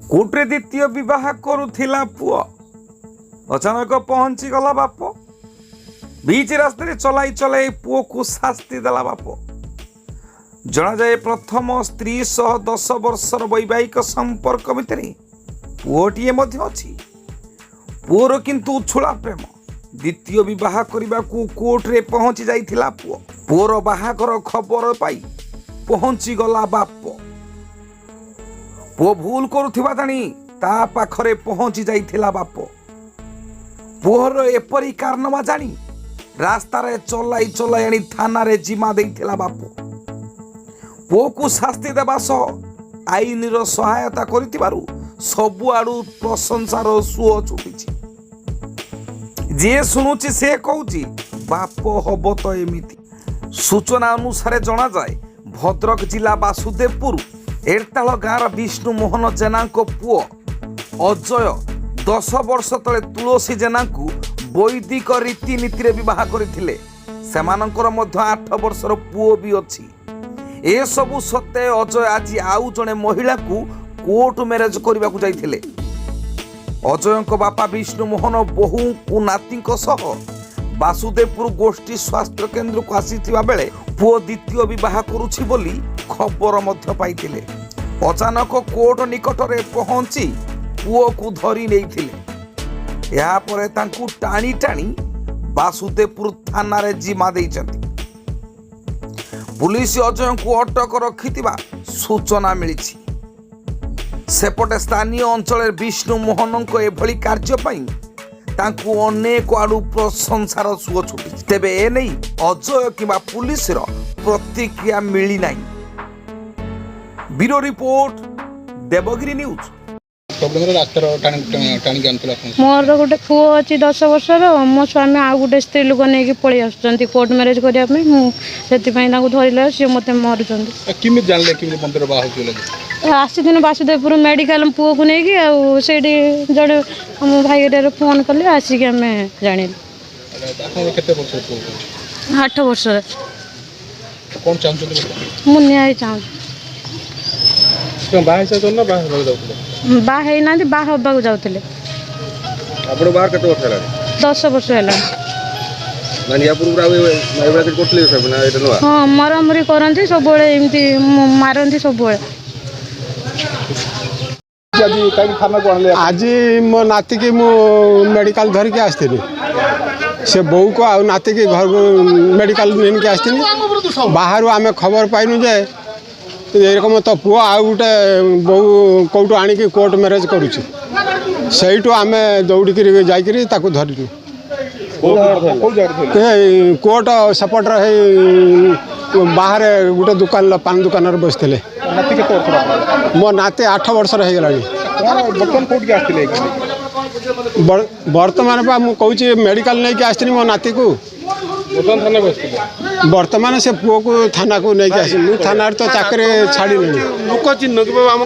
କୋର୍ଟରେ ଦ୍ୱିତୀୟ ବିବାହ କରୁଥିଲା ପୁଅ, ଅଚାନକ ପହଞ୍ଚିଗଲା ବାପ। ବିଚ୍ ରାସ୍ତାରେ ଚଲାଇ ଚଲାଇ ପୁଅକୁ ଶାସ୍ତି ଦେଲା ବାପ। ଜଣାଯାଏ, ପ୍ରଥମ ସ୍ତ୍ରୀ ସହ 10 ବର୍ଷର ବୈବାହିକ ସମ୍ପର୍କ ଭିତରେ ପୁଅଟିଏ ମଧ୍ୟ ଅଛି। ପୁଅର କିନ୍ତୁ ଉଛୁଳା ପ୍ରେମ। ଦ୍ୱିତୀୟ ବିବାହ କରିବାକୁ କୋର୍ଟରେ ପହଞ୍ଚି ଯାଇଥିଲା ପୁଅ। ପୁଅର ବାହାଘର ଖବର ପାଇ ପହଞ୍ଚିଗଲା ବାପ। ପୁଅ ଭୁଲ କରୁଥିବା ଜାଣି ତା ପାଖରେ ପହଞ୍ଚି ଯାଇଥିଲା ବାପ। ପୁଅର ଏପରି କାରନାମା ଜାଣି ରାସ୍ତାରେ ଚଲାଇ ଚଲାଇ ଆଣି ଥାନାରେ ଜିମା ଦେଇଥିଲା ବାପ। ପୁଅକୁ ଶାସ୍ତି ଦେବା ସହ ଆଇନର ସହାୟତା କରିଥିବାରୁ ସବୁଆଡୁ ପ୍ରଶଂସାର ସୁଅ ଛୁଟିଛି। ଯିଏ ଶୁଣୁଛି ସେ କହୁଛି, ବାପ ହବ ତ ଏମିତି। ସୂଚନା ଅନୁସାରେ ଜଣାଯାଏ, ଭଦ୍ରକ ଜିଲ୍ଲା ବାସୁଦେବପୁର ଏରତାଳ ଗାଁର ବିଷ୍ଣୁ ମୋହନ ଜେନାଙ୍କ ପୁଅ ଅଜୟ 10 ବର୍ଷ ତଳେ ତୁଳସୀ ଜେନାଙ୍କୁ ବୈଦିକ ରୀତିନୀତିରେ ବିବାହ କରିଥିଲେ। ସେମାନଙ୍କର ମଧ୍ୟ 8 ବର୍ଷର ପୁଅ ବି ଅଛି। ଏସବୁ ସତ୍ତ୍ୱେ ଅଜୟ ଆଜି ଆଉ ଜଣେ ମହିଳାକୁ କୋର୍ଟ ମ୍ୟାରେଜ କରିବାକୁ ଯାଇଥିଲେ। ଅଜୟଙ୍କ ବାପା ବିଷ୍ଣୁ ମୋହନ ବୋହୂ ଓ ନାତିଙ୍କ ସହ ବାସୁଦେବପୁର ଗୋଷ୍ଠୀ ସ୍ୱାସ୍ଥ୍ୟ କେନ୍ଦ୍ରକୁ ଆସିଥିବା ବେଳେ ପୁଅ ଦ୍ୱିତୀୟ ବିବାହ କରୁଛି ବୋଲି ଖବର ମଧ୍ୟ ପାଇଥିଲେ। ଅଚାନକ କୋର୍ଟ ନିକଟରେ ପହଞ୍ଚି ପୁଅକୁ ଧରି ନେଇଥିଲେ। ଏହାପରେ ତାଙ୍କୁ ଟାଣି ଟାଣି ବାସୁଦେବପୁର ଥାନାରେ ଜିମା ଦେଇଛନ୍ତି। ପୁଲିସ ଅଜୟଙ୍କୁ ଅଟକ ରଖିଥିବା ସୂଚନା ମିଳିଛି। ସେପଟେ ସ୍ଥାନୀୟ ଅଞ୍ଚଳରେ ବିଷ୍ଣୁ ମୋହନଙ୍କ ଏଭଳି କାର୍ଯ୍ୟ ପାଇଁ ତାଙ୍କୁ ଅନେକ ଆଡ଼ୁ ପ୍ରଶଂସାର ସୁଅ ଛୁଟିଛି। ତେବେ ଏନେଇ ଅଜୟ କିମ୍ବା ପୁଲିସର ପ୍ରତିକ୍ରିୟା ମିଳିନାହିଁ। Bureau report, Debagiri news. ପ୍ରୋବ୍ଲେମରେ ରାସ୍ତାର ଟାଣି ଟାଣିକି ଆଣୁଥିଲେ ଆପଣ? ମୋର ଗୋଟେ ପୁଅ ଅଛି 10 ବର୍ଷର। ମୋ ସ୍ୱାମୀ ଆଉ ଗୋଟେ ସ୍ତ୍ରୀ ଲୋକ ନେଇକି ପଳେଇ ଆସୁଛନ୍ତି କୋର୍ଟ ମ୍ୟାରେଜ୍ କରିବା ପାଇଁ। ମୁଁ ସେଥିପାଇଁ ତାଙ୍କୁ ଧରିଲା, ସିଏ ମୋତେ ମାରୁଛନ୍ତି। କେମିତି ଜାଣିଲେ, କେମିତି ମନ୍ଦିର ବାହା ହେଉଛି ବୋଲି? ଆସିଥିଲୁ ବାସୁଦେବପୁର ମେଡ଼ିକାଲ ପୁଅକୁ ନେଇକି, ଆଉ ସେଇଠି ଜଣେ ଆମ ଭାଇ ହେରିକାରେ ଫୋନ୍ କଲେ, ଆସିକି ଆମେ ଜାଣିଲୁ। ଆପଣଙ୍କର କେତେ ବର୍ଷର ପୁଅ ଅଛି? 8 ବର୍ଷର। କ'ଣ ଚାହୁଁଛନ୍ତି ବର୍ତ୍ତମାନ? ମୁଁ ନ୍ୟାୟ ଚାହୁଁଛି। ସେ ବାହା ହେଇସାରିଛନ୍ତି ନା ବାହା ହେବାକୁ ଯାଉଥିଲେ? ବାହା ହେଇନାହାନ୍ତି, ବାହା ହେବାକୁ ଯାଉଥିଲେ। ଆପଣ ବାହାର କେତେ ବର୍ଷ ହେଲାଣି? 10 ବର୍ଷ ହେଲାଣି। ମାନେ ୟା ପୂର୍ବରୁ ଆଉ ଏଭଳିଆ କିଛି କରୁଥିଲେ ସବୁ ନା ଏଇଟା ନୂଆ? ହଁ, ମରାମରି କରନ୍ତି ସବୁବେଳେ, ଏମିତି ମାରନ୍ତି ସବୁବେଳେ। ଆଜି କାହିଁକି ଥାନାକୁ ଆଣିଲେ? ଆଜି ମୋ ନାତିକି ମୁଁ ମେଡ଼ିକାଲ ଧରିକି ଆସିଥିଲି। ସେ ବୋଉକୁ ଆଉ ନାତିକି ଘରକୁ ମେଡ଼ିକାଲ ନେଇକି ଆସିଥିଲି। ବାହାରୁ ଆମେ ଖବର ପାଇନୁ ଯେ ଏରକମ ତୋ ପୁଅ ଆଉ ଗୋଟେ ବୋହୂ କେଉଁଠୁ ଆଣିକି କୋର୍ଟ ମ୍ୟାରେଜ୍ କରୁଛି। ସେଇଠୁ ଆମେ ଦୌଡ଼ିକିରି ଯାଇକିରି ତାକୁ ଧରିଲୁ। କୋଉ ଜାଗାରେ ଥିଲେ? ଏ କୋର୍ଟ ସେପଟର ହେଇ ବାହାରେ ଗୋଟେ ଦୋକାନ, ପାନ ଦୋକାନରେ ବସିଥିଲେ। ନାତି କେତେ ବର୍ଷର ଆପଣଙ୍କର? ମୋ ନାତି 8 ବର୍ଷର ହେଇଗଲାଣି। କ'ଣ ବର୍ତ୍ତମାନ କୋଉଠିକି ଆସିଥିଲେ ଏଇଠି? ବର୍ତ୍ତମାନ ପା ମୁଁ କହୁଛି, ମେଡ଼ିକାଲ ନେଇକି ଆସିଥିଲି ମୋ ନାତିକୁ। ବର୍ତ୍ତମାନ ଥାନାକୁ ଆସିଥିଲେ? ବର୍ତ୍ତମାନ ସେ ପୁଅକୁ ଥାନାକୁ ନେଇକି ଆସିଲି। ମୁଁ ଥାନାରେ ତ ଚାକିରି ଛାଡ଼ିଲିଣି। ଲୋକ ଚିହ୍ନ କି ଆମ